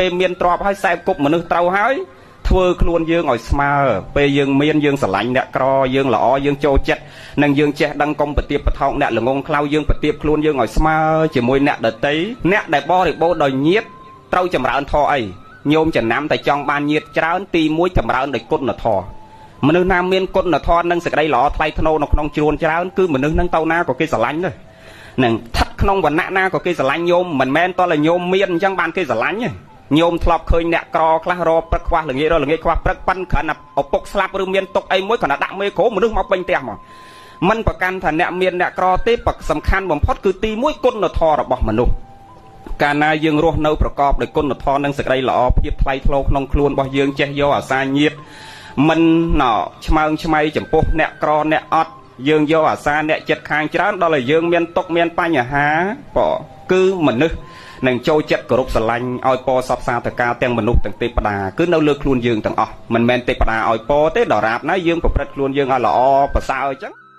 ពេលមានទ្រព្យហើយ សែបគប់មនុស្សត្រូវហើយ ធ្វើខ្លួនយើងឲ្យស្មើ។ ពេលយើងមាន យើងស្រឡាញ់អ្នកក្រ យើងល្អ យើងចូលចិត្ត និងយើងចេះដឹង កុំប្រទៀបប្រថោកអ្នកល្ងងខ្លៅ យើងប្រទៀបខ្លួនយើងឲ្យស្មើជាមួយអ្នកដតី។ អ្នកដែលបរិបូរដោយញាតត្រូវចម្រើនធម៌អី? ញោមចំណាំតែចង់បានញាតច្រើន ទី1 ចម្រើនដោយគុណធម៌។ មនុស្សណាមានគុណធម៌និងសេចក្តីល្អថ្លៃថ្នូរនៅក្នុងជ្រួនច្រើន គឺមនុស្សនឹងទៅណាក៏គេស្រឡាញ់ដែរ នឹងស្ថិតក្នុងវណ្ណៈណាក៏គេស្រឡាញ់។ ញោមមិនមែនតើញោមមានអញ្ចឹងបានគេស្រឡាញ់ទេ។ ញោមធ្លាប់ឃើញអ្នកក្រខ្លះរកព្រឹកខ្វះល្ងាច រកល្ងាចខ្វះព្រឹក ប៉ិនគ្រាន់តែឪពុកស្លាប់ ឬមានទុកអីមួយ គ្រាន់តែដាក់មេក្រូ មនុស្សមកពេញផ្ទះមក។ មិនប្រកាន់ថាអ្នកមានអ្នកក្រទេ សំខាន់បំផុតគឺទី1 គុណធម៌របស់មនុស្ស។ កាលណាយើងរស់នៅប្រកបដោយគុណធម៌និងសេចក្តីល្អ ភាពថ្លៃថ្នូរក្នុងខ្លួនរបស់យើង ចេះយកអាសាញាត មិនណឆ្មើងឆ្មៃចំពោះអ្នកក្រអ្នកអត់ យើងយកអាសាអ្នកចិត្តខាងច្រើន ដល់ឲ្យយើងមានទុកមានបញ្ហា បើគឺមនុស្សនឹងចូលចិត្តគោរពស្រឡាញ់ ឲ្យពរសពសាធការទាំងមនុស្សទាំងទេពតា គឺនៅលើខ្លួនយើងទាំងអស់ មិនមែនទេពតាឲ្យពរទេ ដរាបណាយើងប្រព្រឹត្តខ្លួនយើងឲ្យល្អប្រសើរអញ្ចឹង។